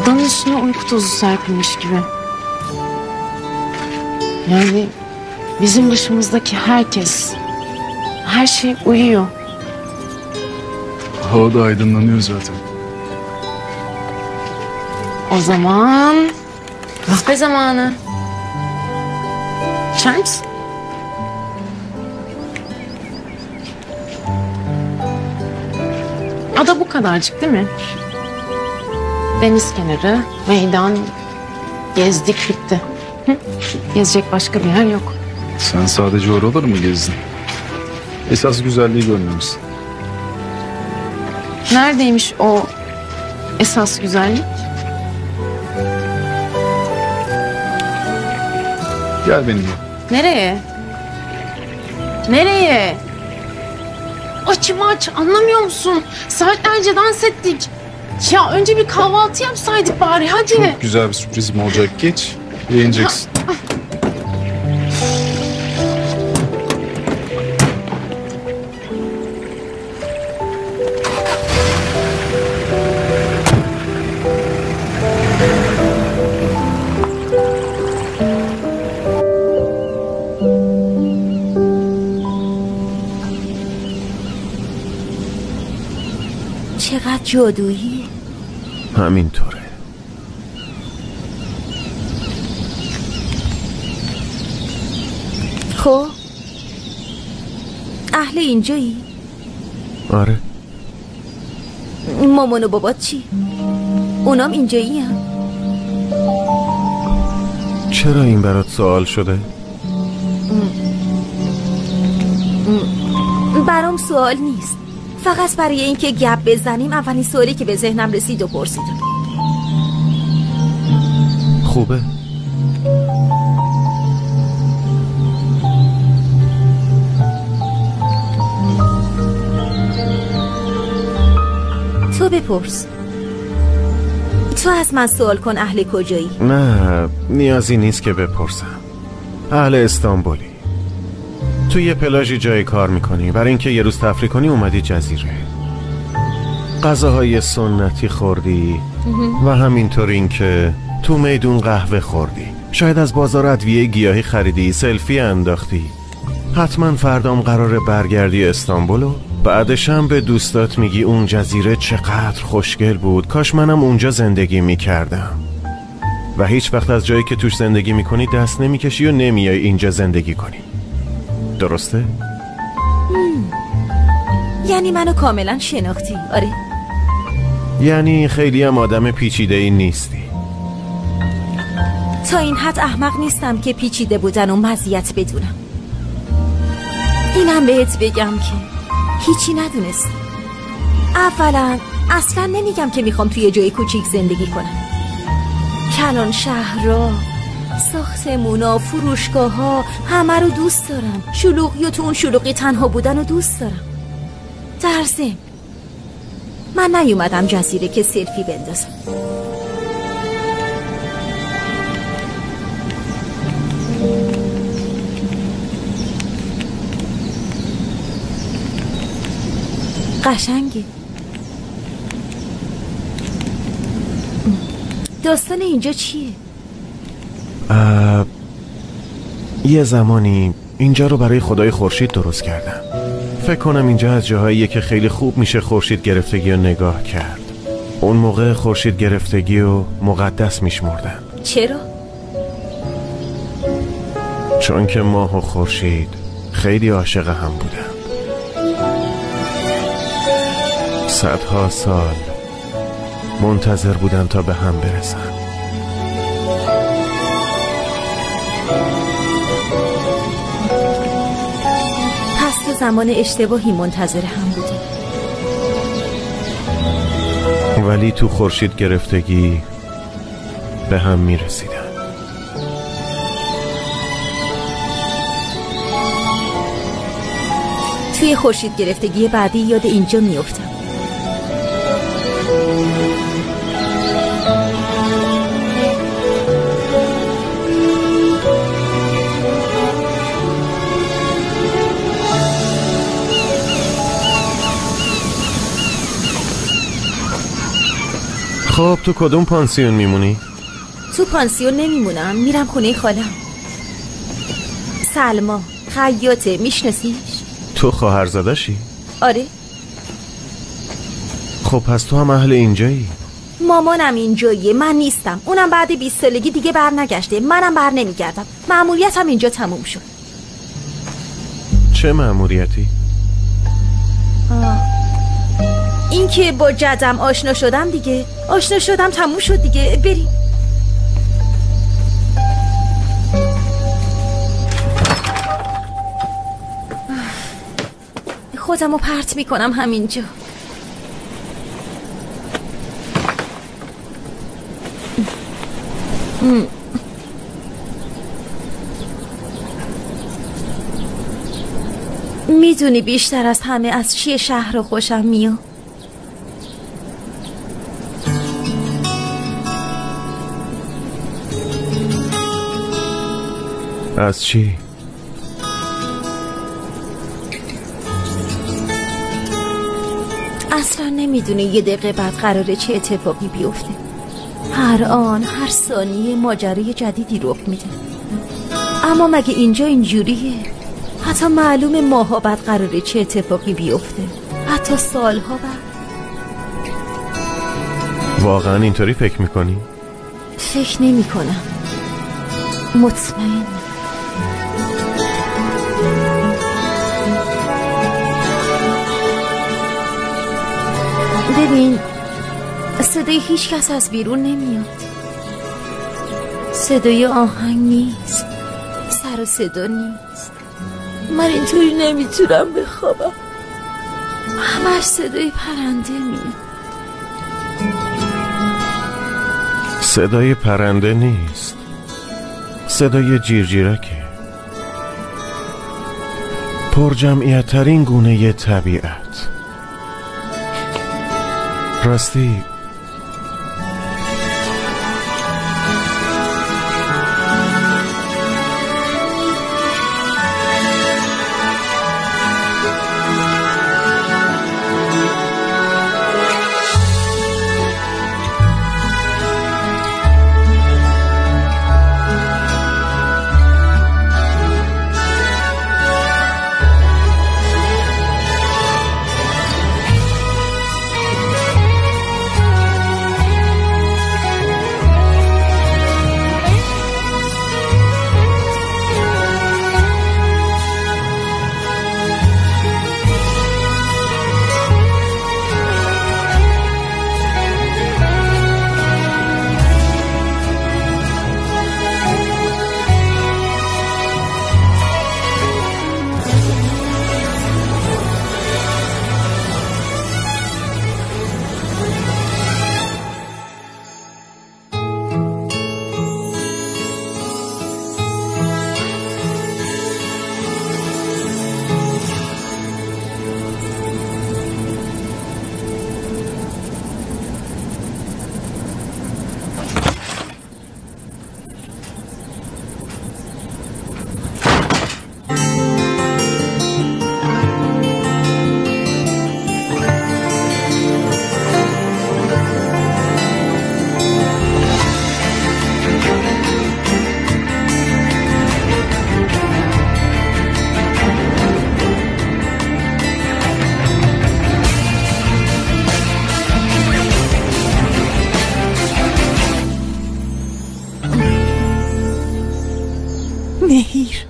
Adamın üstüne uyku tozu serpilmiş gibi. Yani bizim dışımızdaki herkes, her şey uyuyor. Hava da aydınlanıyor zaten. O zaman kahve zamanı. İçer misin? Ada bu kadarcık değil mi? Deniz kenarı, meydan, gezdik bitti. Hı? Gezecek başka bir yer yok. Sen sadece oraları mı gezdin? Esas güzelliği görmemişsin. Neredeymiş o esas güzellik? Gel benimle. Nereye? Nereye? Açım aç, anlamıyor musun? Saatlerce dans ettik. Ya önce bir kahvaltı yapsaydık bari, hadi. Çok güzel bir sürprizim olacak, geç. Beğeneceksin. چقدر جادویی. همینطوره. خب اهل اینجایی؟ آره. مامان و بابات چی؟ اونام اینجایی هم؟ چرا این برات سوال شده؟ برام سوال نیست، فقط برای اینکه گپ بزنیم اولین سوالی که به ذهنم رسید و پرسیدم. خوبه. تو بپرس. تو از من سوال کن اهل کجایی؟ نه، نیازی نیست که بپرسم. اهل استانبولی. تو یه پلاژی جای کار میکنی، برای اینکه یه روز تفریح کنی اومدی جزیره. غذاهای سنتی خوردی و همینطور اینکه تو میدون قهوه خوردی، شاید از بازار ادویه گیاهی خریدی، سلفی انداختی. حتما فردام قراره برگردی استانبول و بعدش هم به دوستات میگی اون جزیره چقدر خوشگل بود، کاش منم اونجا زندگی میکردم. و هیچ وقت از جایی که توش زندگی میکنی دست نمیکشی و نمیای اینجا زندگی کنی. درسته؟ یعنی منو کاملا شناختی؟ آره. یعنی خیلی هم آدم پیچیده ای نیستی. تا این حد احمق نیستم که پیچیده بودن و مزیت بدونم. اینم بهت بگم که هیچی ندونستی. اولا اصلا نمیگم که میخوام توی جای کوچیک زندگی کنم. کلان شهرها، ساختمونا، فروشگاه ها، همه رو دوست دارم. شلوغی و تو اون شلوغی تنها بودن رو دوست دارم. در ضمن من نیومدم جزیره که سلفی بندازم. قشنگه. داستان اینجا چیه؟ یه زمانی اینجا رو برای خدای خورشید درست کردم. فکر کنم اینجا از جاهاییه که خیلی خوب میشه خورشید گرفتگی رو نگاه کرد. اون موقع خورشید گرفتگی رو مقدس میشمردن. چرا؟ چون که ماه و خورشید خیلی عاشق هم بودن. صدها سال منتظر بودن تا به هم برسن. پس تو زمان اشتباهی منتظر هم بودیم. ولی تو خورشید گرفتگی به هم میرسیدن. توی خورشید گرفتگی بعدی یاد اینجا میافتم. تو کدوم پانسیون میمونی؟ تو پانسیون نمیمونم، میرم خونه خالم سلما، خیاطه، میشناسیش؟ تو خواهرزادشی؟ آره. خب پس تو هم اهل اینجایی؟ مامانم اینجاییه، من نیستم. اونم بعد 20 سالگی دیگه بر نگشته، منم بر نمیگردم. مأموریتم اینجا تموم شد. چه مأموریتی؟ این که با جدم آشنا شدم دیگه. آشنا شدم تموم شد دیگه. بریم. خودم رو پرت میکنم همینجا. میدونی بیشتر از همه از چیه شهر رو خوشم میاد؟ از چی؟ اصلا نمیدونی یه دقیقه بعد قراره چه اتفاقی بیفته. هر آن، هر ثانیه ماجرای جدیدی رخ میده. اما مگه اینجا اینجوریه؟ حتی معلوم ماها بعد قراره چه اتفاقی بیفته، حتی سالها بعد. واقعا اینطوری فکر میکنی؟ فکر نمیکنم، مطمئن. ببین، صدای هیچ کس از بیرون نمیاد، صدای آهنگ نیست، سر و صدا نیست. من اینطوری نمیتونم بخوابم، همش صدای پرنده میاد. صدای پرنده نیست، صدای جیرجیرکه. پر جمعیت ترین گونه طبیعت. راستی نهیر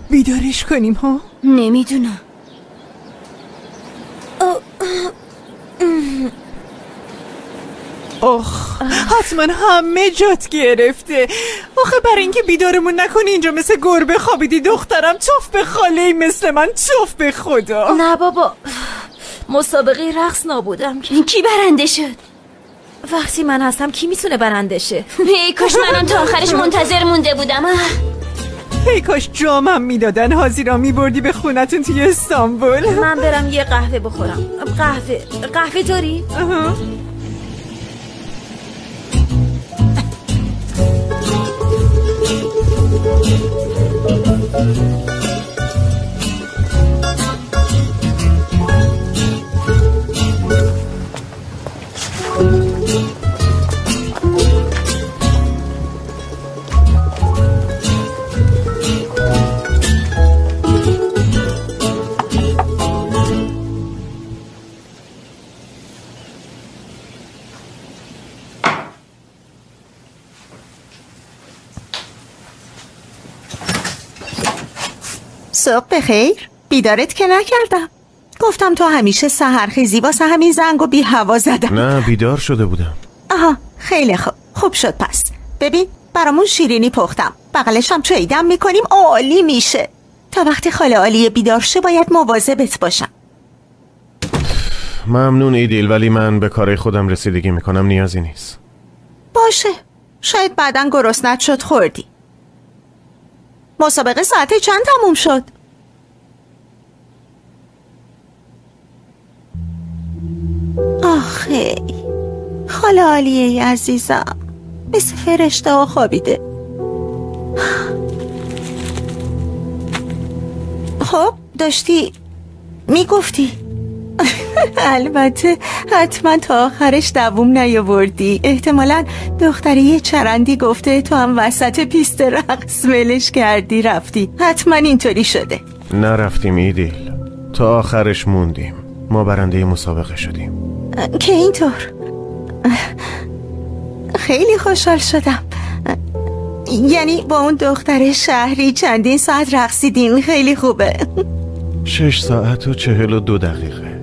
بیدارش کنیم ها؟ نمیدونم. آخ حتما همه جات گرفته. آخه برای اینکه بیدارمون نکنی اینجا مثل گربه خوابیدی دخترم. چوف به خاله مثل من، چوف به خدا. نه بابا، مسابقه رقص نابودم. کی برنده شد؟ وقتی من هستم کی میتونه برنده شه؟ ای کاش منم تا آخرش منتظر مونده بودم. ای کاش جامم میدادن حاضرا میبردی به خونتون توی استانبول. من برم یه قهوه بخورم. قهوه داری؟ صبح بخیر. بیدارت که نکردم. گفتم تو همیشه سحرخیزی، واسه همین زنگ و بی هوا زدم. نه بیدار شده بودم. آها خیلی خوب، خوب شد. پس ببین برامون شیرینی پختم، بغلش هم چای دم میکنیم، عالی میشه. تا وقتی خاله عالیه بیدار شه باید مواظبت باشم. ممنون ایدیل، ولی من به کارای خودم رسیدگی میکنم، نیازی نیست. باشه، شاید بعداً گرسنت شد خوردی. مسابقه ساعت چند تموم شد؟ آخه خاله عالیه عزیزم مثل فرشته ها خوابیده. خب داشتی میگفتی. البته حتما تا آخرش دووم نیاوردی. احتمالا دختری یه چرندی گفته، تو هم وسط پیست رقص ولش کردی رفتی. حتما اینطوری شده. نرفتیم ایدیل، تا آخرش موندیم. ما برنده مسابقه شدیم. که اینطور؟ خیلی خوشحال شدم. یعنی با اون دختر شهری چندین ساعت رقصیدین؟ خیلی خوبه. 6 ساعت و 42 دقیقه.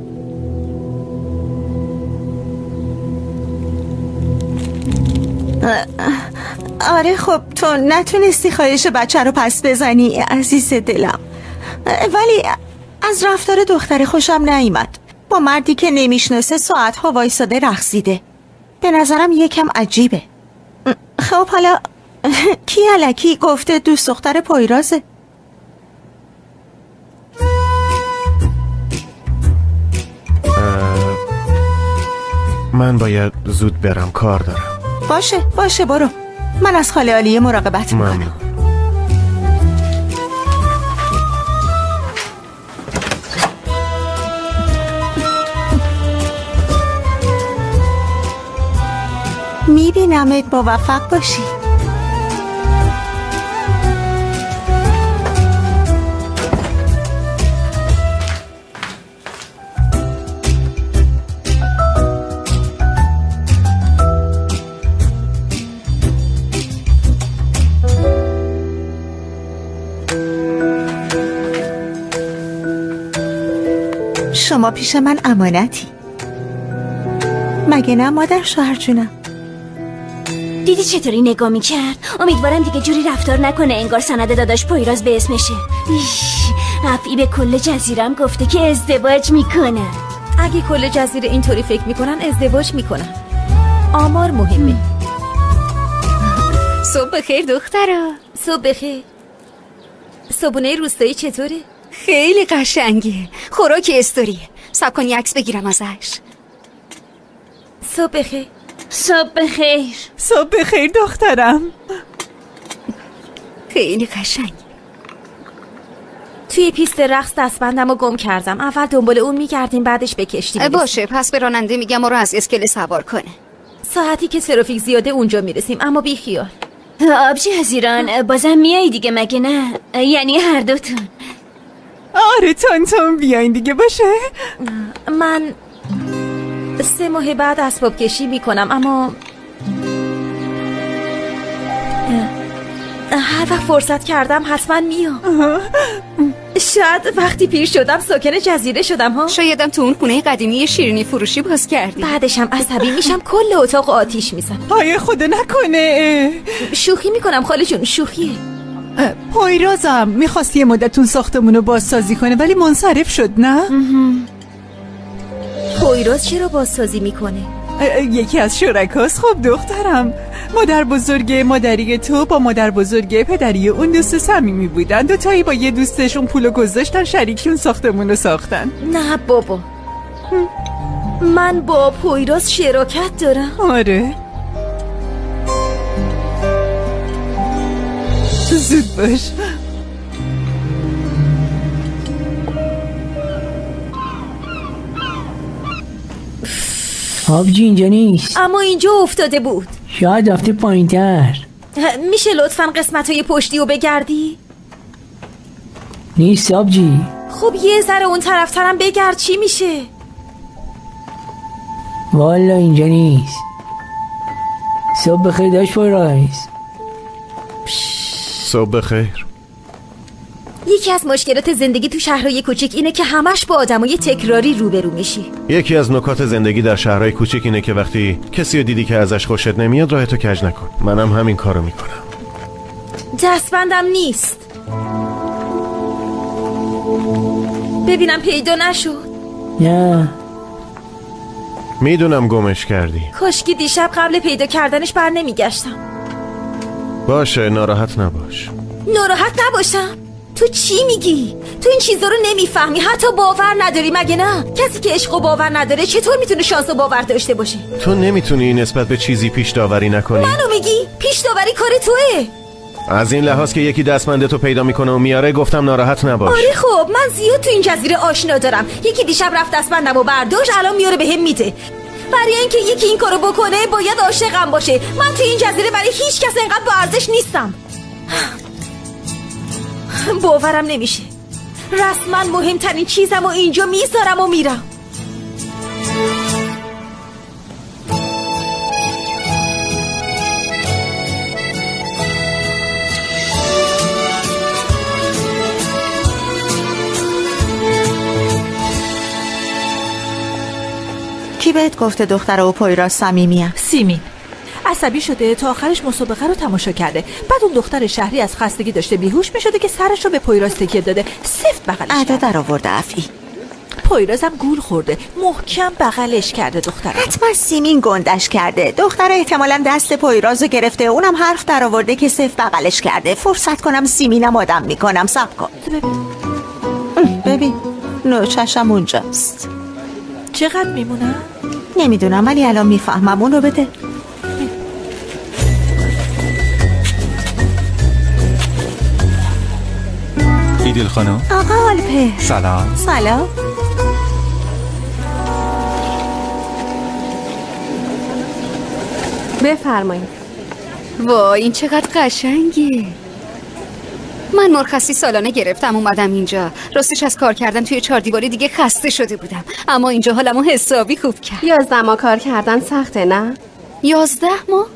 آره خب تو نتونستی خواهش بچه رو پس بزنی عزیز دلم، ولی از رفتار دختر خوشم نیامد. با مردی که نمیشناسه ساعتها وایساده رقصیده. به نظرم یکم عجیبه. خب حالا کی الکی گفته دوست دختر پایرازه؟ من باید زود برم، کار دارم. باشه باشه برو، من از خاله عالیه مراقبت میکنم. میبینمت، موفق باشی. شما پیش من امانتی، مگه نه مادر شوهر جونم؟ دیدی چطوری نگاه میکرد؟ امیدوارم دیگه جوری رفتار نکنه انگار سند داداش پایراز به اسمشه. افعی به کل جزیرم گفته که ازدواج میکنه. اگه کل جزیره اینطوری فکر میکنن ازدواج میکنن. آمار مهمه. صبح بخیر دخترا. صبح بخیر. صبحونه روستایی چطوره؟ خیلی قشنگه. خوراک استوریه. صبر کن یه عکس بگیرم ازش. صبح بخیر. صبح بخیر. صبح بخیر دخترم. خیلی قشنگ. توی پیست رقص دستبندم رو گم کردم. اول دنبال اون میگردیم بعدش به کشتی میرسیم. باشه پس به راننده میگم ما رو از اسکله سوار کنه. ساعتی که ترافیک زیاده اونجا میرسیم، اما بی خیال. آبجی از ایران بازم میای دیگه مگه نه؟ یعنی هر دوتون. آره تون تون بیاین دیگه. باشه من 3 ماه بعد اسباب کشی میکنم، اما هر وقت فرصت کردم حتما میام. شاید وقتی پیر شدم ساکن جزیره شدم ها. شایدم تو اون خونه قدیمی شیرینی فروشی باز کردی. بعدشم عصبی میشم کل اتاق آتیش میزنم. های خدا نکنه. شوخی میکنم خاله جون، شوخیه. پایرازم میخواست یه مدتون ساختمونو بازسازی کنه ولی منصرف شد. نه؟ پایراز چرا بازسازی میکنه؟ یکی از شرکاست. خب دخترم، مادر بزرگ مادری تو با مادر بزرگ پدری اون دوست صمیمی بودن. دوتایی با یه دوستشون پولو گذاشتن شریکیون ساختمونو ساختن. نه بابا، من با پایراز شراکت دارم. آره زود باش. آبجی اینجا نیست. اما اینجا افتاده بود. شاید رفته پایین تر. میشه لطفا قسمت های پشتی رو بگردی؟ نیست آبجی. خب یه ذره اون طرف ترم بگرد چی میشه؟ والا اینجا نیست. صبح بخیر داش پایراز. صبح بخیر. یکی از مشکلات زندگی تو شهرهای کوچیک اینه که همش با آدمای تکراری روبرو میشی. یکی از نکات زندگی در شهرهای کوچیک اینه که وقتی کسی رو دیدی که ازش خوشت نمیاد راهتو کج نکن. منم همین کارو میکنم. دستبندم نیست. ببینم پیدا نشد. نه میدونم گمش کردی. کاشکی دیشب قبل پیدا کردنش بر نمیگشتم. باشه، ناراحت نباش. ناراحت نباشم؟ تو چی میگی؟ تو این چیزا رو نمیفهمی، حتی باور نداری مگه نه؟ کسی که عشق و باور نداره چطور میتونه شانس و باور داشته باشه؟ تو نمیتونی نسبت به چیزی پیش داوری نکنی. منو میگی؟ پیش داوری کار توئه. از این لحاظ که یکی دستمنده تو پیدا میکنه و میاره گفتم ناراحت نباش. آره خب من زیاد تو این جزیره آشنا دارم. یکی دیشب رفت دستبندم و برداشت، الان میاره بهم میده. برای اینکه یکی این کارو بکنه باید عاشقم باشه. من تو این جزیره برای هیچ کس انقدر با ارزش نیستم. باورم نمیشه. رسما مهمترین چیزم و اینجا میذارم و میرم. کی بهت گفته دختر و پویراز صمیمیم؟ سیمین عصبی شده تا آخرش مسابقه رو تماشا کرده. بعد اون دختر شهری از خستگی داشته بیهوش میشده که سرش رو به پویراز تکیه داده، سفت بغلش کرده. ادا در آورده افعی. پویرازم گول خورده، محکم بغلش کرده دختر. حتما سیمین گندش کرده. دختر احتمالاً دست پویرازو گرفته، اونم حرف در آورده که سفت بغلش کرده. فرصت کنم سیمینم آدم میکنم. صبر کن. ببین نوچشم اونجاست. چقدر میمونم؟ نمیدونم ولی الان میفهمم. اون رو بده. ایدیل خانم. آقا آلپر. سلام. سلام. بفرمایید. وای این چقدر قشنگه. من مرخصی سالانه گرفتم اومدم اینجا. راستش از کار کردن توی چهار دیواری دیگه خسته شده بودم، اما اینجا حالمو حسابی خوب کرد. 11 ماه کار کردن سخته نه؟ 11 ماه؟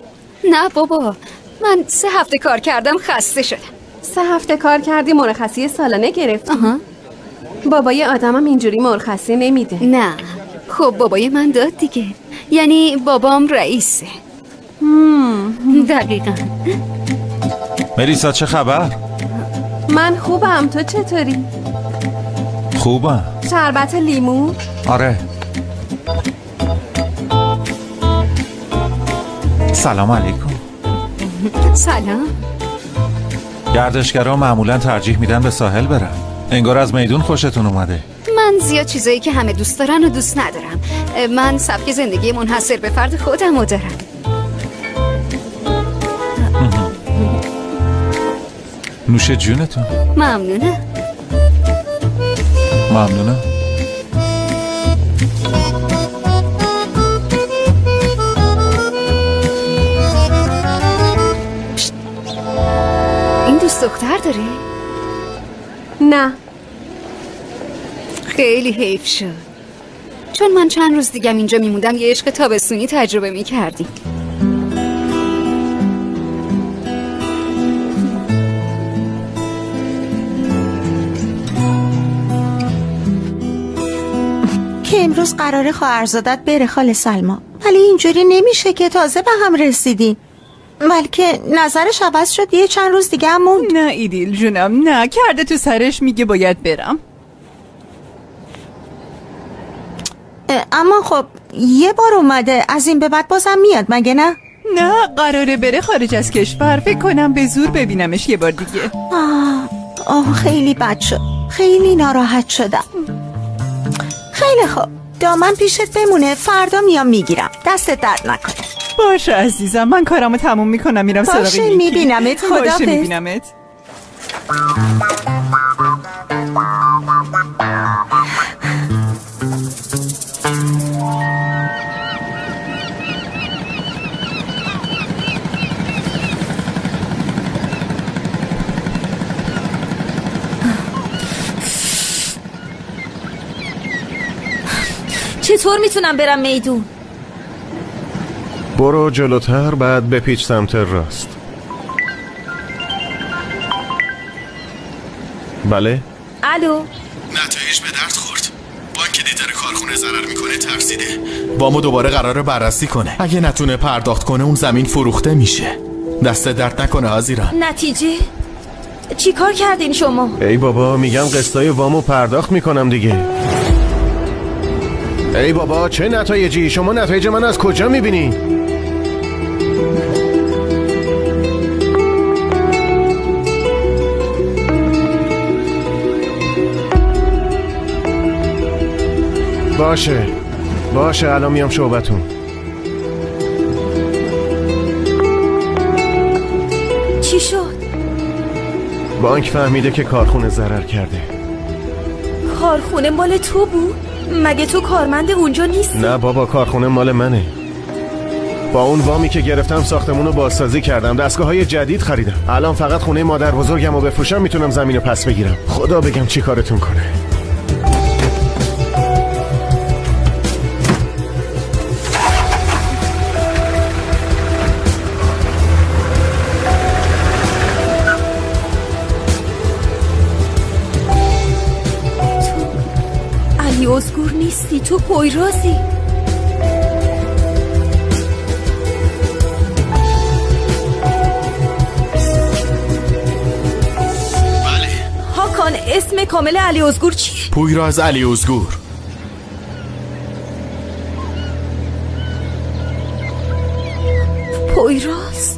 نه بابا، من 3 هفته کار کردم خسته شدم. 3 هفته کار کردی مرخصی سالانه گرفتی؟ بابای آدمم اینجوری مرخصی نمیده. نه خب بابای من داد دیگه، یعنی بابام رئیسه. دقیقا. ملیسا چه خبر؟ من خوبم، تو چطوری؟ خوبم. شربت لیمو؟ آره. سلام علیکم. سلام. گردشگرا معمولا ترجیح میدن به ساحل برن. انگار از میدون خوشتون اومده. من زیاد چیزایی که همه دوست دارن و دوست ندارم. من سبک زندگی منحصر به فرد خودم رو دارم. نوش جونتون. ممنونم. ممنونم. این دوست دختر داره؟ نه. خیلی حیف شد، چون من چند روز دیگم اینجا میموندم یه عشق تابستونی تجربه میکردیم. که امروز قراره خواهرزادت بره خاله سلما، ولی اینجوری نمیشه که تازه به هم رسیدیم. بلکه نظرش عوض شد، یه چند روز دیگه هم موند. نه ایدیل جونم نه، کرده تو سرش میگه باید برم. اما خب یه بار اومده، از این به بعد بازم میاد مگه نه؟ نه قراره بره خارج از کشور، فکر کنم به زور ببینمش یه بار دیگه. آه خیلی بد شد، خیلی ناراحت شدم. خیلی خوب دامن پیشت بمونه، فردا میام میگیرم. دستت درد نکنه. باشه عزیزم، من کارمو تموم میکنم میرم سراغ نیکی. باشه میبینمت. خداحافظ. باشه میبینمت. چطور میتونم برم میدون؟ برو جلوتر، بعد بپیچ سمت راست. بله؟ الو. نتایج به درد خورد. بانک دیدار کارخونه ضرر میکنه ترسیده. وامو دوباره قراره بررسی کنه. اگه نتونه پرداخت کنه اون زمین فروخته میشه. دست درد نکنه هازیران. نتیجه؟ چی کار کردین شما؟ ای بابا میگم قسطای وامو پرداخت میکنم دیگه. ای بابا چه نتایجی؟ شما نتایج من از کجا میبینی؟ باشه باشه الان میام شعبتون. چی شد؟ بانک فهمیده که کارخونه ضرر کرده. کارخونه مال تو بود؟ مگه تو کارمند اونجا نیستی؟ نه بابا کارخونه مال منه. با اون وامی که گرفتم ساختمون رو بازسازی کردم، دستگاه‌های جدید خریدم. الان فقط خونه مادر بزرگم رو بفروشم میتونم زمین رو پس بگیرم. خدا بگم چی کارتون کنه. ازگور نیستی، تو پویرازی. بله. هاکان اسم کامل علی ازگور چیه؟ پویراز علی ازگور. پویراز؟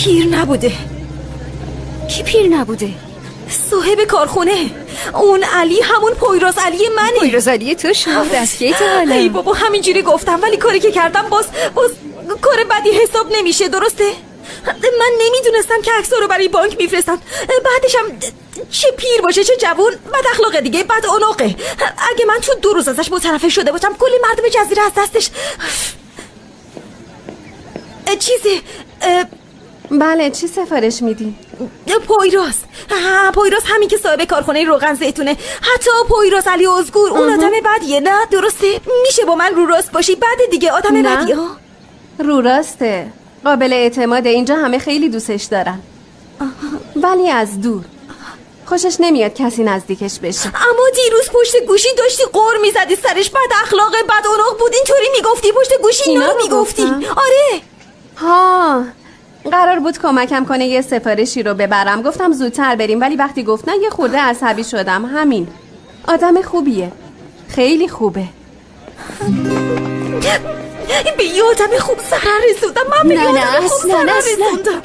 پیر نبوده. کی پیر نبوده؟ صاحب کارخونه. اون علی همون پویراز علی منه. پویراز علی تو شد از کی تا حالا؟ ای بابا همینجوری گفتم، ولی کاری که کردم باز کار بدی حساب نمیشه، درسته؟ من نمیدونستم که عکس‌ها رو برای بانک میفرستن. بعدشم چه پیر باشه چه جوون، بد اخلاقه دیگه، بد عنقه. اگه من تو 2 روز ازش متنفر شده باشم کلی مردم جزیره از دستش چیزی. بله چی سفارش میدی؟ پویراز. پویراز همین که صاحب کارخونه روغن زیتونه. حتی پویراز علی ازگور اون آدم بدیه، نه درسته؟ میشه با من رو راست باشی؟ بعد دیگه آدم بدیه. رو راسته، قابل اعتماده، اینجا همه خیلی دوستش دارن. ولی از دور خوشش نمیاد کسی نزدیکش بشه. اما دیروز پشت گوشی داشتی قر میزدی سرش، بد اخلاقه، بد عنق بود، اینطوری میگفتی پشت گوشی، اینا رو میگفتی. آره ها، قرار بود کمکم کنه یه سفارشی رو ببرم، گفتم زودتر بریم، ولی وقتی گفت نه یه خورده عصبی شدم. همین. آدم خوبیه، خیلی خوبه. به یه آدم خوب ضرر رسوندم من، به یه آدم خوب ضرر رسوندم.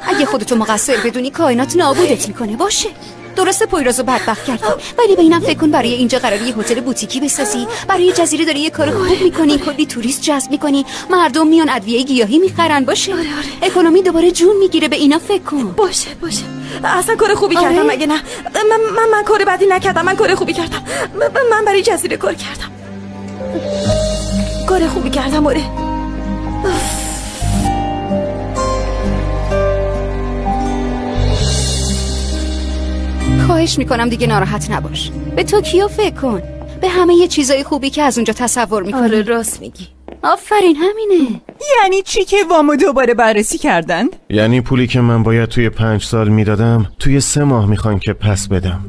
اگه خودتو مقصر بدونی کائنات نابودت میکنه. باشه درسته پویرازو بدبخت کردی، ولی به اینم فکر کن برای اینجا قراره یه هتل بوتیکی بسازی، برای جزیره داری یه کار خوب میکنی، کلی توریست جذب میکنی، مردم میان ادویه گیاهی میخرن. باشه آره آره. اکونومی دوباره جون میگیره، به اینا فکر کن. باشه باشه، اصلا کار خوبی آره؟ کردم مگه نه؟ من کار بدی نکردم، من کار خوبی کردم. من برای جزیره کار کردم، کار خوبی کردم. آره. خواهش میکنم دیگه ناراحت نباش. به توکیو فکر کن، به همه یه چیزای خوبی که از اونجا تصور میکنی. آره راست میگی. آفرین همینه. یعنی چی که وامو دوباره بررسی کردن؟ یعنی پولی که من باید توی 5 سال میدادم توی 3 ماه میخوان که پس بدم.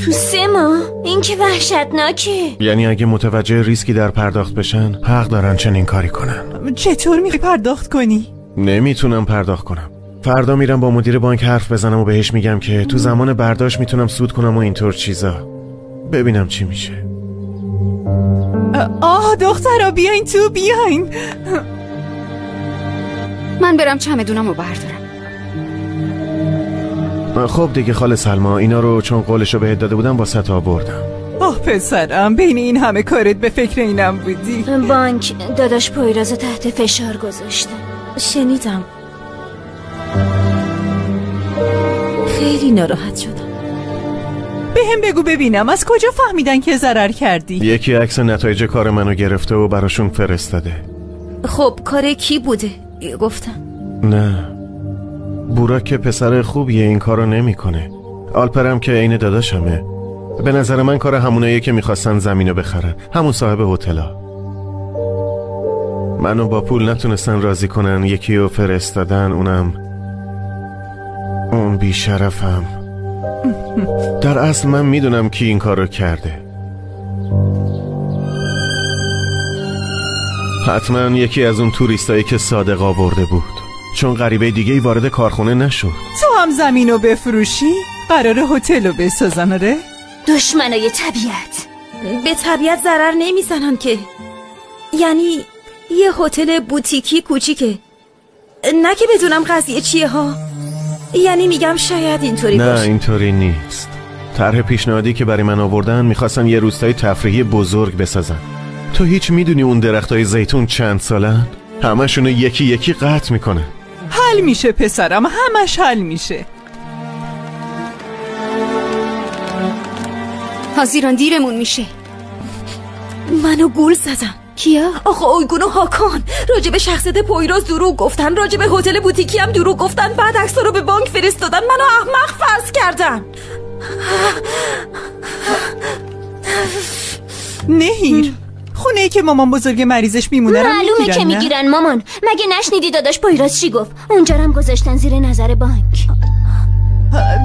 تو 3 ماه؟ این که وحشتناکه. یعنی اگه متوجه ریسکی در پرداخت بشن حق دارن چنین کاری کنن. چطور میخوای پرداخت کنی؟ نمیتونم پرداخت کنم. فردا میرم با مدیر بانک حرف بزنم و بهش میگم که تو زمان برداشت میتونم سود کنم و اینطور چیزا. ببینم چی میشه. آه دخترا بیاین تو، بیاین. من برم چمدونم رو بردارم. خب دیگه خاله سلما، اینا رو چون قولشو بهت داده بودم واسه تا آوردم. آه پسرم، بین این همه کارت به فکر اینم بودی. بانک داداش پویراز تحت فشار گذاشته. شنیدم، خیلی ناراحت شدم. به هم بگو ببینم از کجا فهمیدن که ضرر کردی؟ یکی عکس نتایج کار منو گرفته و براشون فرستاده. خب کار کی بوده؟ گفتم نه، بوراک که پسر خوبیه این کارو نمیکنه. آلپرم که عین داداشمه. به نظر من کار هموناییه که میخواستن زمینو بخرن، همون صاحب هتلا. منو با پول نتونستن راضی کنن، یکی رو فرستادن، اونم اون بیشرفم. در اصل من میدونم کی این کارو کرده. حتما یکی از اون توریستایی که صادق آورده بود، چون غریبه دیگه ای وارد کارخونه نشد. تو هم زمینو بفروشی؟ قراره هتلو بسازن؟ آره؟ دشمنای طبیعت به طبیعت ضرر نمیزنن که. یعنی یه هتل بوتیکی کوچیکه، نه که بدونم قضیه چیه ها. یعنی میگم شاید اینطوری باشه. نه اینطوری نیست. طرح پیشنهادی که برای من آوردن، میخواستن یه روستای تفریحی بزرگ بسازن. تو هیچ میدونی اون درختای زیتون چند سالن؟ همشونو یکی یکی قطع میکنه. حل میشه پسرم، همش حل میشه. هازیران دیرمون میشه. منو گول زدن. کیا؟ آخه اویگون و هاکان راجب شخصیت پویراز دروغ گفتن، راجب هتل بوتیکی هم دروغ گفتن، بعد عکس‌ها رو به بانک فرستادن، منو احمق فرض کردن. نهیر، خونه ای که مامان بزرگ مریضش میمونه رو معلومه میگیرن. که میگیرن مامان. مگه نشنیدی داداش پویراز چی گفت؟ اونجا رو هم گذاشتن زیر نظر بانک.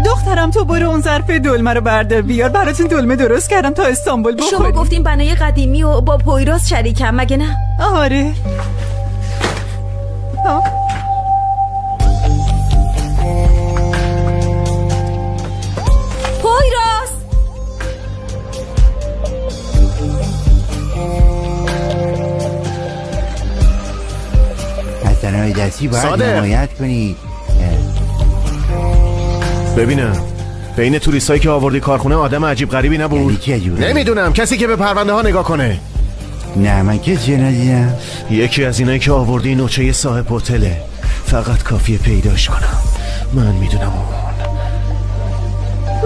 دخترم تو برو اون ظرف دلمه رو بردار بیار، براتون دلمه درست کردم تا استانبول بخوریم. شما گفتین بنای قدیمی و با پویراز شریکم مگه نه؟ آره. پویراز، از صنایع دستی باید حمایت کنید. ببینم بین توریستایی که آوردی کارخونه آدم عجیب غریبی نبود؟ نمیدونم، کسی که به پرونده ها نگاه کنه. نه من کسی ندیدم. یکی از اینایی که آوردی نوچه صاحب هتله. فقط کافیه پیداش کنم. من میدونم اون.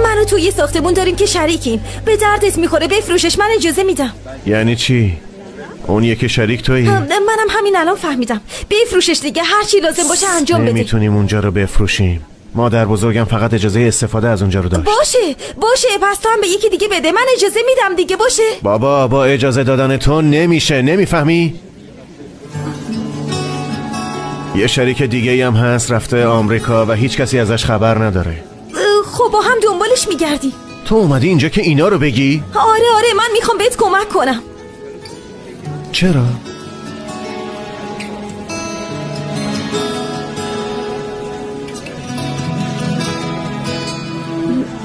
منو توی ساختمون داریم که شریکیم. به دردت میخوره بفروشش، من اجازه میدم. یعنی چی؟ اون یکی شریک تویی؟ منم همین الان فهمیدم. بفروشش دیگه، هر چی لازم باشه انجام بده. نمیتونیم اونجا رو بفروشیم. مادر بزرگم فقط اجازه استفاده از اونجا رو داشت. باشه باشه، پس تو هم به یکی دیگه بده، من اجازه میدم دیگه. باشه بابا، با اجازه دادن تو نمیشه، نمیفهمی؟ یه شریک دیگه هم هست رفته آمریکا و هیچ کسی ازش خبر نداره. خب با هم دنبالش میگردی. تو اومدی اینجا که اینا رو بگی؟ آره آره، من میخوام بهت کمک کنم. چرا؟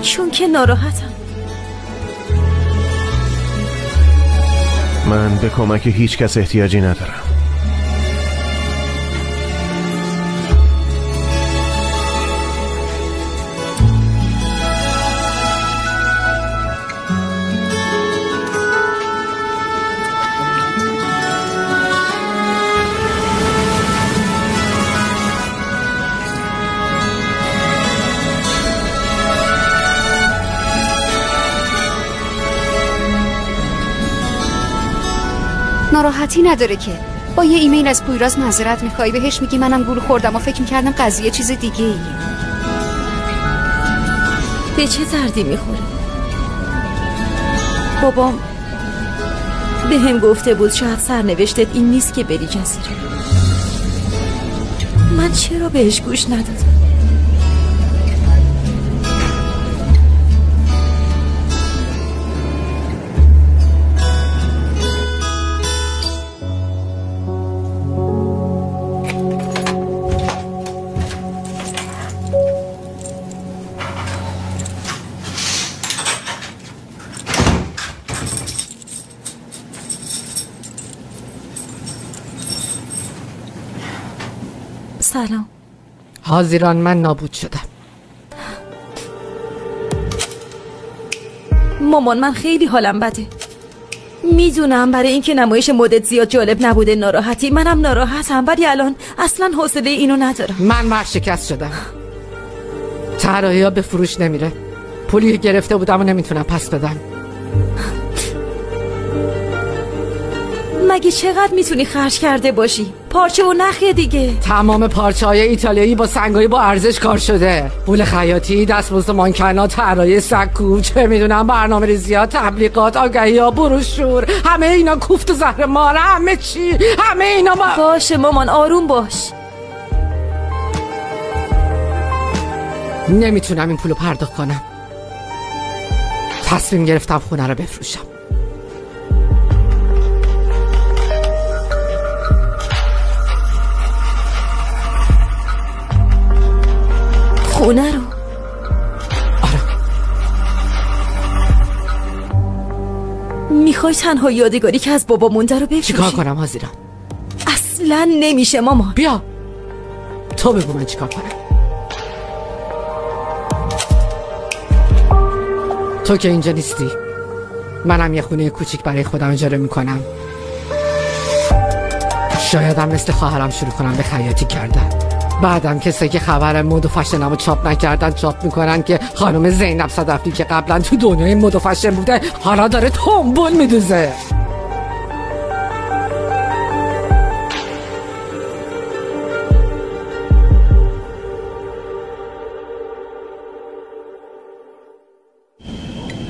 چون که ناراحتم. من به کمک هیچ کس احتیاجی ندارم. ناراحتی نداره که. با یه ایمیل از پویراز معذرت میخوای، بهش میگی منم گول خوردم و فکر میکردم قضیه چیز دیگه ایه. به چه دردی میخوره؟ بابام به هم گفته بود شاید سرنوشتت این نیست که بری جزیره. من چرا بهش گوش ندادم؟ سلام. حاضران من نابود شدم. مامان من خیلی حالم بده. میدونم برای اینکه نمایش مدت زیاد جالب نبوده ناراحتی، منم ناراحتم، ولی الان اصلا حوصله اینو ندارم. من ورشکست شدم، طراحی‌ها به فروش نمیره، پولی گرفته بودم و نمیتونم پس بدم. مگه چقدر میتونی خرج کرده باشی؟ پارچه و نخه دیگه. تمام پارچه های ایتالیایی با سنگایی با ارزش کار شده. پول خیاطی، دستمزد مانکنا، طراحی سکو، چه میدونم برنامه‌ریزی‌ها، تبلیغات، آگهی‌ها، بروشور، همه اینا کوفت و زهر مار، همه چی، همه اینا با... باشه مامان، آروم باش. نمیتونم این پولو پرداخت کنم. تصمیم گرفتم خونه رو بفروشم. خونه رو؟ آره. میخوای تنها یادگاری که از بابا مونده رو بفروشی؟ چیکار کنم هازیران؟ اصلا نمیشه مامان. بیا تو بگو من چیکار کنم. تو که اینجا نیستی، منم یه خونه کوچیک برای خودم اجاره میکنم. شایدم مثل خواهرم شروع کنم به خیاطی کردن. بعدم کسایی که خبر مد و فشنمو چاپ نکردن چاپ میکنن که خانم زینب صدفی که قبلا تو دنیای مد و فشن بوده حالا داره تنبل میدوزه.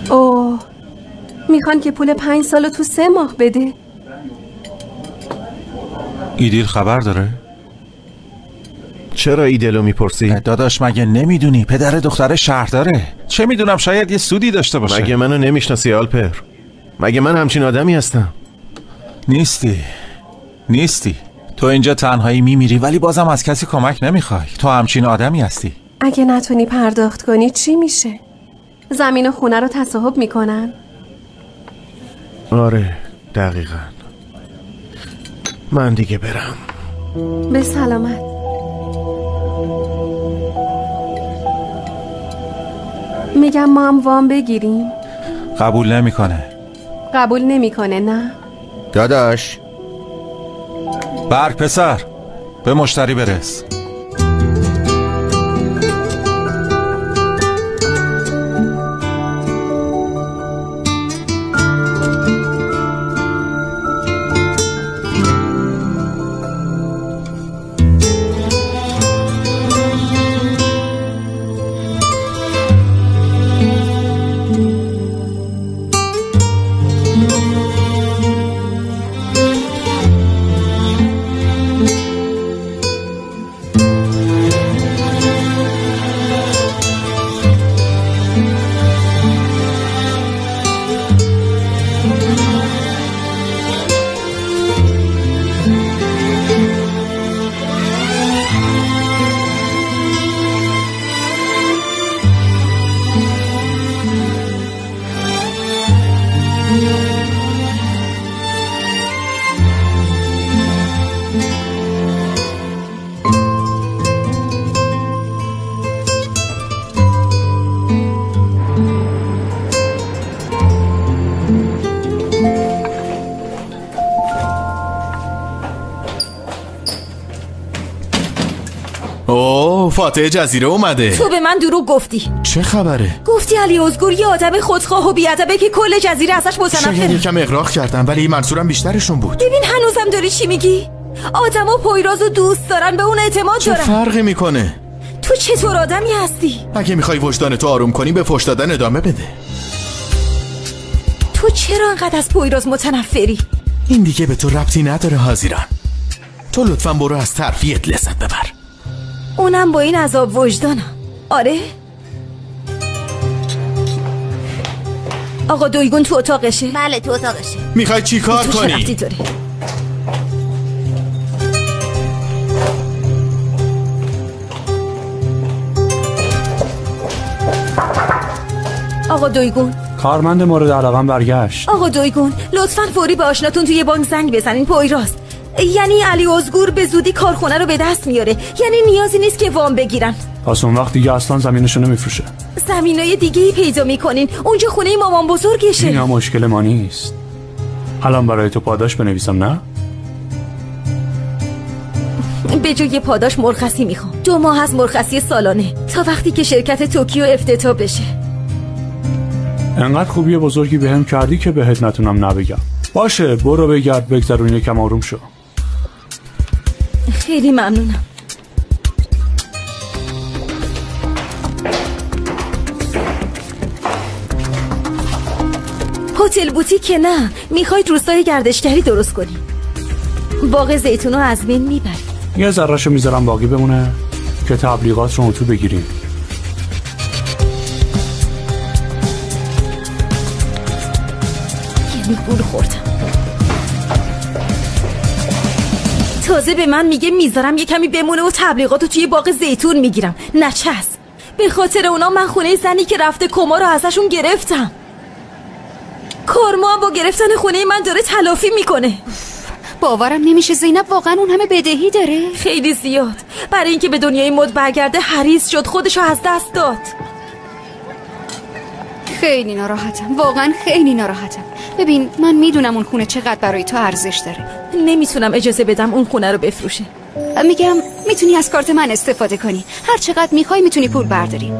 اوه، میخوان که پول 5 سالو تو 3 ماه بده. ایدیل خبر داره؟ چرا ایدلو میپرسی؟ داداش مگه نمیدونی پدر دختر شهرداره؟ چه میدونم شاید یه سودی داشته باشه. مگه منو نمیشناسی آلپر؟ مگه من همچین آدمی هستم؟ نیستی. تو اینجا تنهایی میمیری ولی بازم از کسی کمک نمیخوای. تو همچین آدمی هستی. اگه نتونی پرداخت کنی چی میشه؟ زمین و خونه رو تصاحب میکنن؟ آره دقیقاً. من دیگه برم. به سلامت. میگم ما هم وام بگیریم. قبول نمیکنه. قبول نمیکنه نه؟ داداش برگ پسر به مشتری برس. فاتح جزیره اومده. تو به من دروغ گفتی. چه خبره؟ گفتی علی ازگور یه آدم خودخواه و بی‌ادبه که کل جزیره ازش متنفره. شاید یکم اغراق کردم ولی منصورم بیشترشون بود. ببین هنوزم داری چی میگی؟ آدما پویرازو دوست دارن، به اون اعتماد دارن. چه فرقی میکنه؟ تو چطور آدمی هستی؟ اگه میخوای وجدان تو آروم کنی به فحش دادن ادامه بده. تو چرا انقدر از پویراز متنفری؟ این دیگه به تو ربطی نداره هازیران. تو لطفاً برو از ترفیعت لذت ببر. اونم با این عذاب وجدانم. آره؟ آقا دویگون تو اتاقشه؟ بله تو اتاقشه. میخوای چی کار کنی؟ ربطی داره؟ آقا دویگون، کارمند مورد علاقم برگشت. آقا دویگون لطفاً فوری به آشناتون توی بانک زنگ بزنین. پویراست یعنی علی ازگور به زودی کارخونه رو به دست میاره، یعنی نیازی نیست که وام بگیرن. پس اون وقت دیگه اصلا زمینشو نمیفروشه. زمینای دیگه ای پیدا میکنین. اونجا خونه مامان بزرگشه. اینا مشکل ما نیست. الان برای تو پاداش بنویسم نه؟ به جای پاداش مرخصی میخوام. 2 ماه از مرخصی سالانه تا وقتی که شرکت توکیو افتتاح بشه. انقدر خوبی بزرگی بهم کردی که بهت نتونم نبگم. باشه برو بگرد بگذرون، یکم آروم شو. خیلی ممنونم. هتل بوتیک که نه، میخواید روستای گردشگری درست کنی. باغ زیتونو از بین میبری. یه ذرهشو میذارم باقی بمونه که تبلیغات رو اون تو بگیریم. یعنی گول خوردم. تازه به من میگه میذارم یه کمی بمونه و تبلیغاتو توی باغ زیتون میگیرم. نچس. به خاطر اونا من خونه زنی که رفته کما رو ازشون گرفتم. کارما با گرفتن خونه من داره تلافی میکنه. باورم نمیشه زینب واقعا اون همه بدهی داره. خیلی زیاد. برای اینکه به دنیای مد برگرده حریص شد، خودشو از دست داد. خیلی ناراحتم، واقعا خیلی ناراحتم. ببین من میدونم اون خونه چقدر برای تو ارزش داره. نمیتونم اجازه بدم اون خونه رو بفروشه. میگم میتونی از کارت من استفاده کنی، هر چقدر میخوای میتونی پول برداری.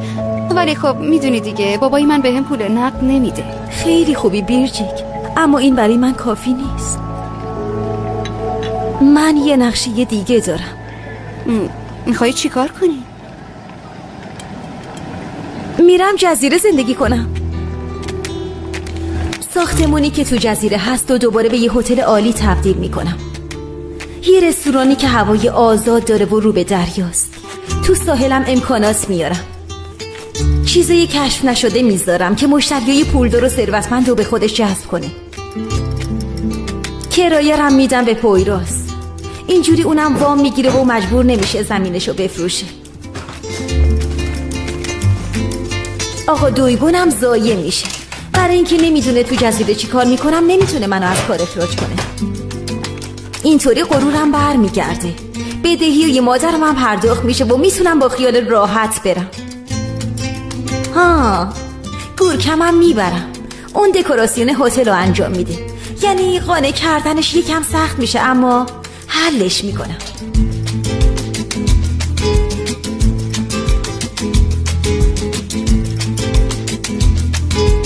ولی خب میدونی دیگه بابای من بهم پول نقد نمیده. خیلی خوبی بیرجیک، اما این برای من کافی نیست. من یه نقشه دیگه دارم. میخوای چی کار کنی؟ میرم جزیره زندگی کنم. ساختمونی که تو جزیره هست و دوباره به یه هتل عالی تبدیل میکنم. یه رستورانی که هوای آزاد داره و رو به دریاست. تو ساحلم امکانات میارم. چیزای کشف نشده میذارم که مشتریای پولدار و ثروتمند رو به خودش جذب کنه. کرایه رم میدم به پویراز. اینجوری اونم وام میگیره و مجبور نمیشه زمینشو بفروشه. آقا دویگونم ضایع میشه. برای اینکه نمیدونه تو جزیره چی کار میکنم نمیتونه منو از کار اخراج کنه. اینطوری غرورم برمیگرده. بدهی و یه مادرم هم پرداخت میشه و میتونم با خیال راحت برم. ها گورکمم میبرم. اون دکوراسیون هتل رو انجام میده. یعنی قانع کردنش یکم سخت میشه اما حلش میکنم.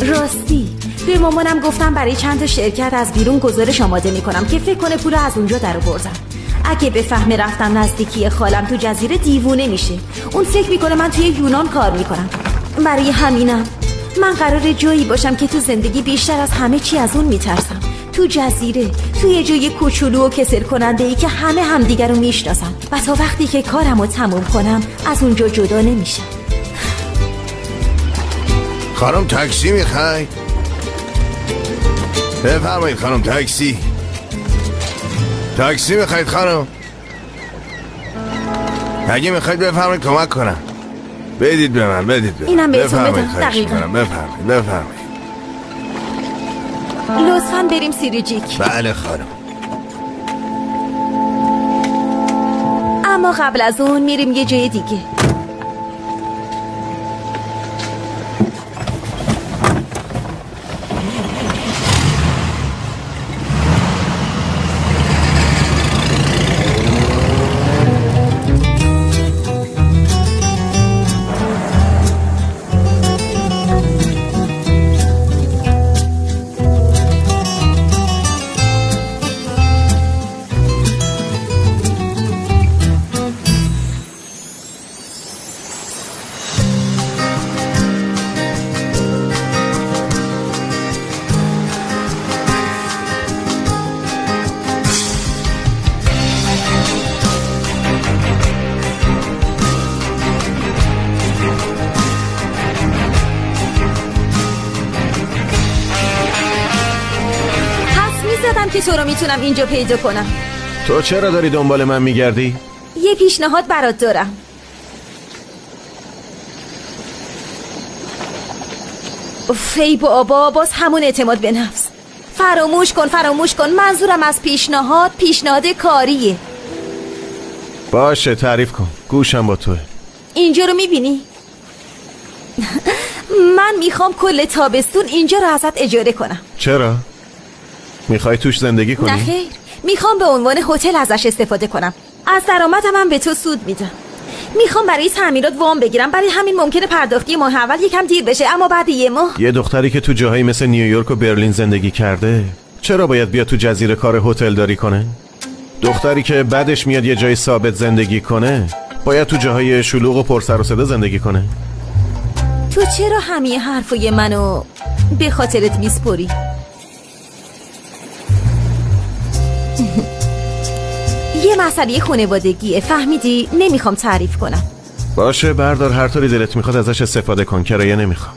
راستی به مامانم گفتم برای چند تا شرکت از بیرون گزارش آماده میکنم که فکر کنه پول از اونجا در آوردم. اگه به فهم رفتم نزدیکی خالم تو جزیره دیوونه میشه. اون فکر میکنه من توی یونان کار میکنم. برای همینم من قراره جایی باشم که تو زندگی بیشتر از همه چی از اون میترسم. تو جزیره، توی جای کوچولو و کسل کننده ای که همه همدیگر رو میشناسن و تا وقتی که کارم رو تموم کنم از اونجا جدا نمیشم. خانم تاکسی میخوای؟ بفرمایید خانم تاکسی. تاکسی میخواید خانم؟ اگه میخواید بفرمایید کمک کنم. بدید به من، بدید به من. اینم بهتون بدم. دقیقاً. بفرمایید بفرمایید. لطفاً بریم سیریجیک. بله خانم. اما قبل از اون میریم یه جای دیگه. تو رو میتونم اینجا پیدا کنم. تو چرا داری دنبال من میگردی؟ یه پیشنهاد برات دارم. ای بابا، باز همون اعتماد به نفس. فراموش کن فراموش کن. منظورم از پیشنهاد، پیشنهاد کاریه. باشه تعریف کن، گوشم با توه. اینجا رو میبینی؟ من میخوام کل تابستون اینجا رو ازت اجاره کنم. چرا؟ میخوای توش زندگی کنی؟ نه خیر، میخوام به عنوان هتل ازش استفاده کنم. از درآمدم هم به تو سود میدم. میخوام برای تعمیرات وام بگیرم، برای همین ممکنه پرداختی ماه اول یکم دیر بشه، اما بعد یه ماه. یه دختری که تو جاهایی مثل نیویورک و برلین زندگی کرده چرا باید بیا تو جزیره کار هتل داری کنه؟ دختری که بعدش میاد یه جای ثابت زندگی کنه باید تو جاهای شلوغ و پر سر و صدا زندگی کنه؟ تو چرا همه حرفای منو به خاطرت میسپری؟ یه مسئله خانوادگیه، فهمیدی؟ نمیخوام تعریف کنم. باشه بردار، هر طوری دلت میخواد ازش استفاده کن، کرایه نمیخوام.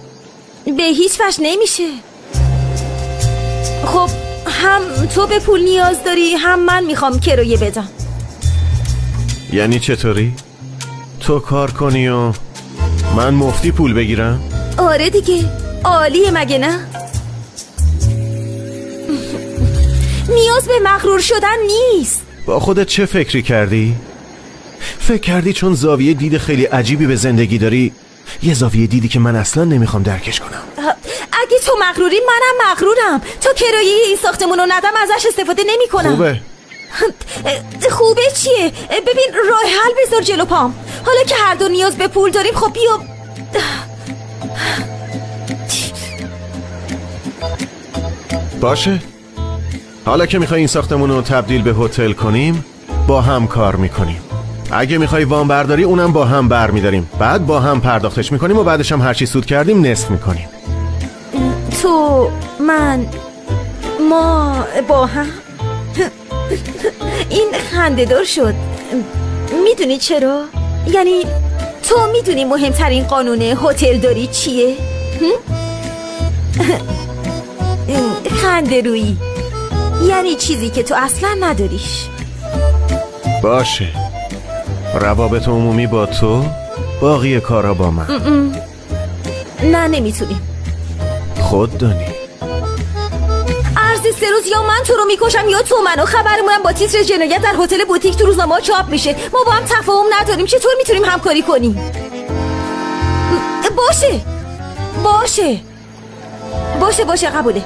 به هیچ وجه نمیشه. خب هم تو به پول نیاز داری، هم من میخوام کرایه بدم. یعنی چطوری؟ تو کار کنی و من مفتی پول بگیرم؟ آره دیگه، عالیه مگه نه؟ نیاز به مغرور شدن نیست. با خودت چه فکری کردی؟ فکر کردی چون زاویه دید خیلی عجیبی به زندگی داری، یه زاویه دیدی که من اصلا نمیخوام درکش کنم. اگه تو مغروری منم مغرورم. تو کرایه این ساختمون رو ندم ازش استفاده نمی کنم. خوبه. خوبه چیه؟ ببین راه حل بذار جلو پام. حالا که هر دو نیاز به پول داریم، خب بیا. باشه، حالا که میخوای این ساختمون رو تبدیل به هتل کنیم با هم کار میکنیم. اگه میخوای وام برداری اونم با هم بر میداریم، بعد با هم پرداختش میکنیم و بعدش هم هرچی سود کردیم نصف میکنیم. تو، من، ما با هم. این خنده‌دار شد. میدونی چرا؟ یعنی تو میدونی مهمترین قانون هتل داری چیه؟ خنده رویی، یعنی چیزی که تو اصلا نداریش. باشه، روابط عمومی با تو، باقی کارا با من. نه نمیتونیم. خود دانی. عرض 3 روز یا من تو رو میکشم یا تو منو. خبرمونم با تیتر جنایت در هتل بوتیک تو روزنامه‌ها چاپ میشه. ما با هم تفاهم نداریم، چطور میتونیم همکاری کنیم؟ باشه باشه باشه باشه، قبوله،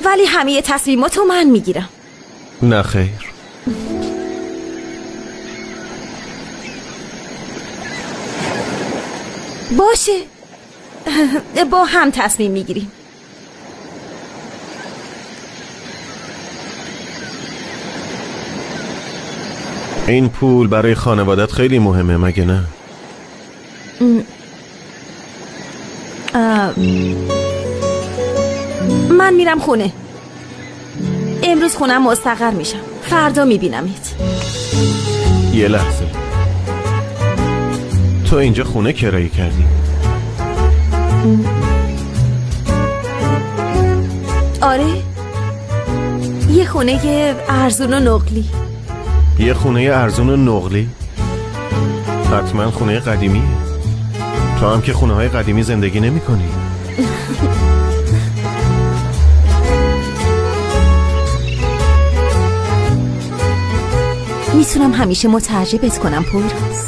ولی همه تصمیماتو من میگیرم. نه خیر. باشه، با هم تصمیم میگیریم. این پول برای خانوادت خیلی مهمه مگه نه؟ من میرم خونه. امروز خونم مستقر میشم، فردا میبینمت. یه لحظه، تو اینجا خونه کرایه کردی؟ آره، یه خونه ارزون و نقلی. یه خونه ارزون و نقلی؟ حتما خونه قدیمی. تو هم که خونه های قدیمی زندگی نمی کنی. میتونم همیشه متعجبت کنم پویراز.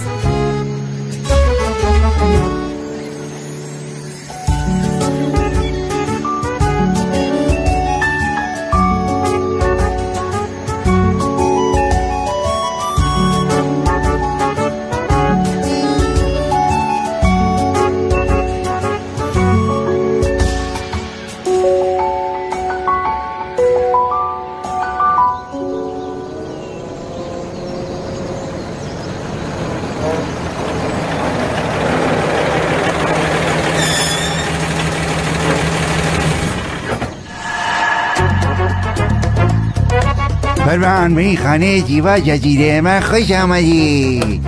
قربان به این خانه زیبا جزیره من خوش آمدی.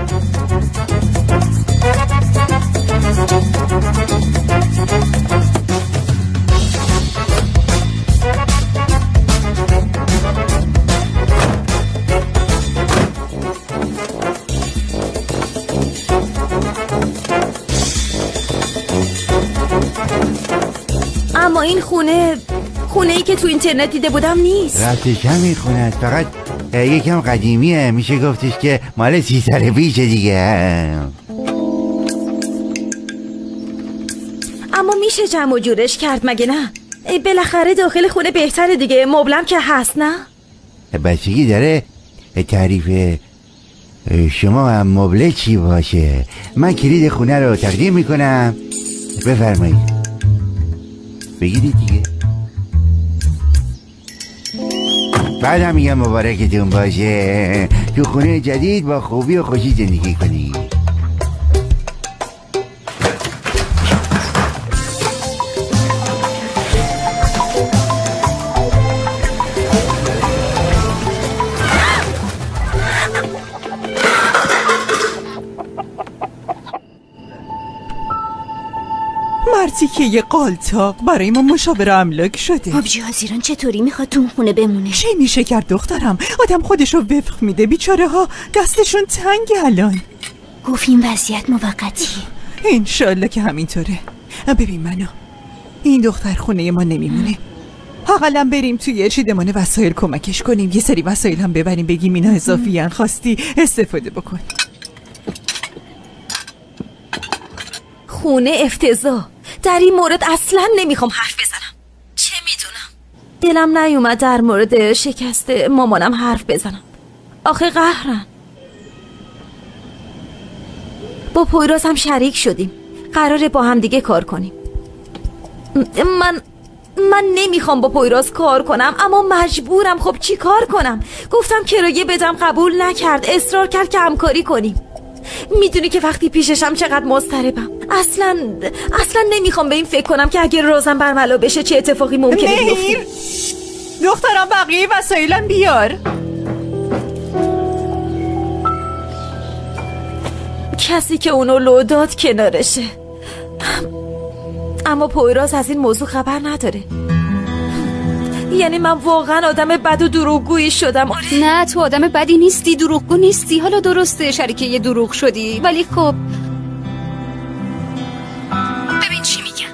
اما این خونه ای که تو اینترنت دیده بودم نیست. راستش همین خونه است، فقط یکم قدیمیه، میشه گفتش که مال 30 سال پیشه دیگه. میشه جمع و جورش کرد مگه نه؟ بالاخره داخل خونه بهتره دیگه، مبلم که هست نه؟ بچگی داره تعریف شما هم مبله چی باشه. من کلید خونه رو تقدیم میکنم، بفرمایید بگیرید دیگه. بعدم میگم مبارکتون باشه، تو خونه جدید با خوبی و خوشی زندگی کنید. مرتی که یه قالتاق برای ما مشاور املاک شده. آبجی هزیران چطوری میخواد تو خونه بمونه؟ چه میشه کرد دخترم؟ آدم خودشو وفق میده، بیچاره ها دستشون تنگ الان. گفت این وضعیت موقتی. انشالله که همینطوره. ببین منو، این دختر خونه ما نمیمونه. اقلا بریم توی چیدمان وسایل کمکش کنیم، یه سری وسایل هم ببریم بگیم اینا اضافیان، خواستی استفاده بکن. خونه افتضاح. در این مورد اصلا نمیخوام حرف بزنم. چه میدونم، دلم نیومد در مورد شکست مامانم حرف بزنم. آخه قهرن. با پویراز هم شریک شدیم، قراره با هم دیگه کار کنیم. من نمیخوام با پویراز کار کنم، اما مجبورم. خب چی کار کنم؟ گفتم کرایه بدم، قبول نکرد، اصرار کرد که همکاری کنیم. میدونی که وقتی پیششم چقدر مضطربم. اصلا نمیخوام به این فکر کنم که اگه رازم برملا بشه چه اتفاقی ممکنه بیفته. دخترم بقیه وسایلم بیار. کسی که اونو لو داد کنارشه، اما پویراز از این موضوع خبر نداره. یعنی من واقعا آدم بد و دروغگویی شدم. آره؟ نه تو آدم بدی نیستی، دروغگو نیستی. حالا درسته شریکه یه دروغ شدی، ولی خب ببین چی میگم.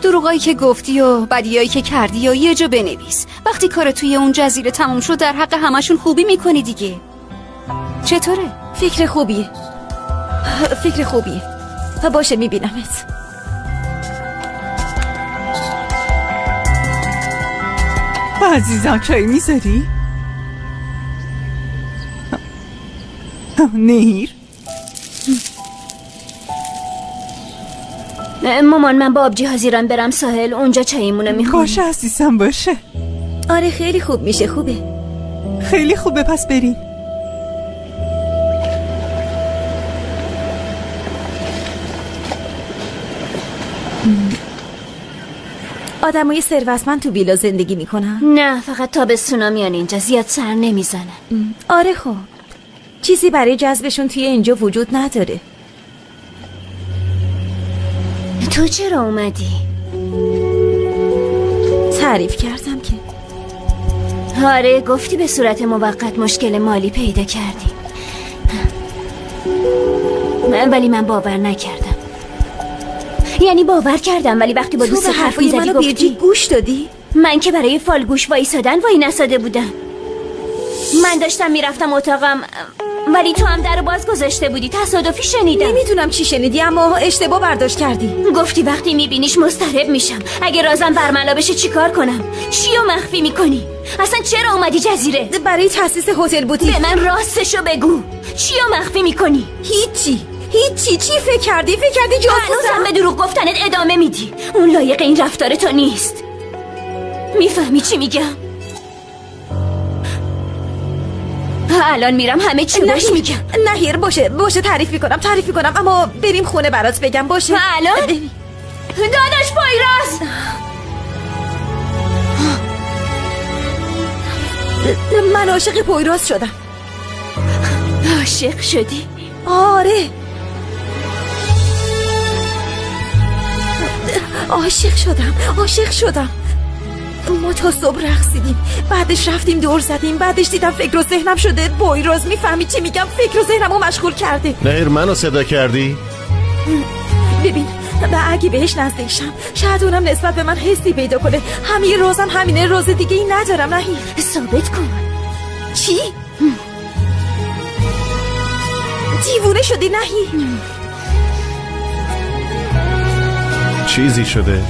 دروغایی که گفتی و بدیایی که کردی و یه جا بنویس. وقتی کار توی اون جزیره تموم شد در حق همشون خوبی میکنی دیگه. چطوره؟ فکر خوبیه، فکر خوبیه. باشه میبینمت. عزیزم چای میذاری؟ نهیر مامان من با آبجی هزیران برم ساحل، اونجا چاییمونو میخوریم. باشه عزیزم باشه. آره خیلی خوب میشه. خوبه، خیلی خوبه، پس بریم. آدمای ثروتمند تو ویلا زندگی میکنن؟ نه فقط تابستونا میان اینجا، زیاد سر نمیزنن. آره خب چیزی برای جذبشون توی اینجا وجود نداره. تو چرا اومدی؟ تعریف کردم که. آره گفتی به صورت موقت مشکل مالی پیدا کردی، ولی من باور نکردم. یعنی باور کردم، ولی وقتی با دوست حرف می‌زدی منو گفتی گوش دادی؟ من که برای فالگوش وایسادن وای نساده بودم. من داشتم میرفتم اتاقم، ولی تو هم در باز گذاشته بودی، تصادفی شنیدم. نمیدونم چی شنیدی اما اشتباه برداشت کردی. گفتی وقتی میبینیش مضطرب میشم، اگه رازم برملا بشه چیکار کنم؟ چیو مخفی میکنی؟ اصلا چرا اومدی جزیره؟ برای تاسیس هتل بودی. به من راستشو بگو، چیو مخفی میکنی؟ هیچی هیچی. چی فکر کردی؟ فکر کردی جاسوسم؟ هنوزم به دروغ گفتنت ادامه میدی. اون لایق این رفتار تو نیست. میفهمی چی میگم؟ الان میرم همه چی بهش میگم. نهیر باشه باشه، تعریف میکنم، اما بریم خونه برات بگم. باشه الان؟ داداش پایراز من عاشق پایراز شدم. عاشق شدی؟ آره عاشق شدم، عاشق شدم. ما تا صبح رقصیدیم، بعدش رفتیم دور زدیم، بعدش دیدم فکر و ذهنم شده پویراز. میفهمی چی میگم؟ فکر و ذهنمو مشغول کرده. نهیر منو صدا کردی؟ ببین و اگه بهش نزدیک شم شاید اونم نسبت به من حسی پیدا کنه. همین روزم همینه، روز دیگه ای ندارم. نهیر ثابت کن. چی؟ دیوونه شدی نهیر؟ چیزی شده؟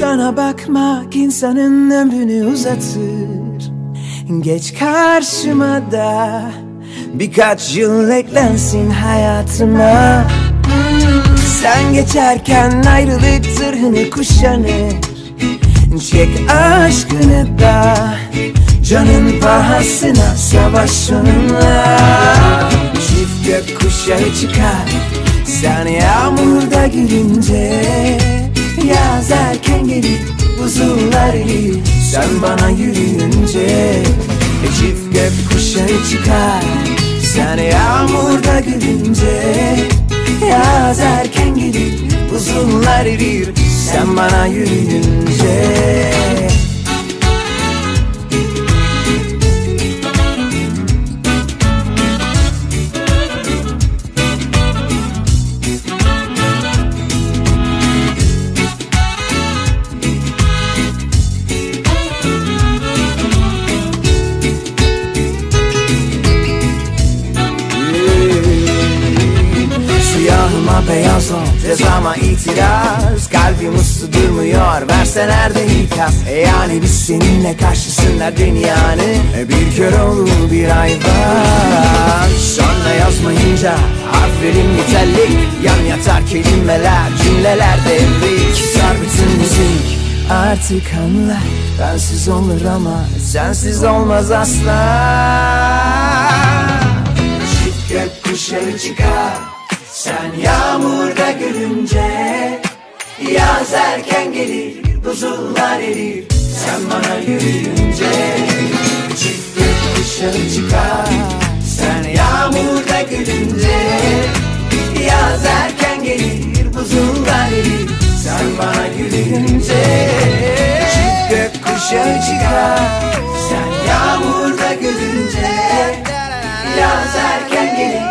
Sana bakmak insanın ömrünü uzatır. Geç karşıma da birkaç yıl eklensin hayatıma. Sen geçerken ayrılık zırhını kuşanır. Çek aşkını da canın pahasına savaş onunla. Çift gökkuşağı çıkar sen yağmurda gülünce. Yaz erken gelir, buzullar erir sen bana yürüyünce. Çift gökkuşağı çıkar sen yağmurda gülünce. Yaz erken gelir, buzullar erir sen bana yürüyünce. Beyaz ol, cezama itiraz. Kalbim uslu durmuyor, verseler de ikaz. Yani biz seninle karşısında dünyanın bir kör oğlu bir ayvaz. Sonra yazmayınca harflerim nitelik, yan yatar kelimeler, cümleler devrik. Susar bütün müzik, artık anla. Bensiz olur ama sensiz olmaz asla. Çift gökkuşağı çıkar sen yağmurda gülünce. Yaz erken gelir, buzullar erir sen bana yürüyünce. Çift gökkuşağı çıkar sen yağmurda gülünce. Yaz erken gelir, buzullar erir sen bana yürüyünce. Çift gökkuşağı çıkar sen yağmurda gülünce. Yaz erken gelir,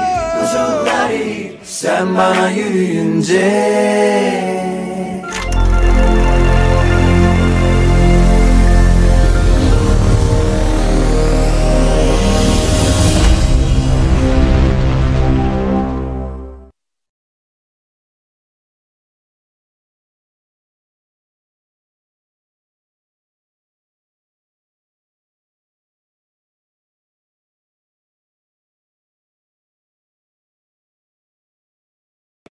buzullar erir sen bana yürüyünce.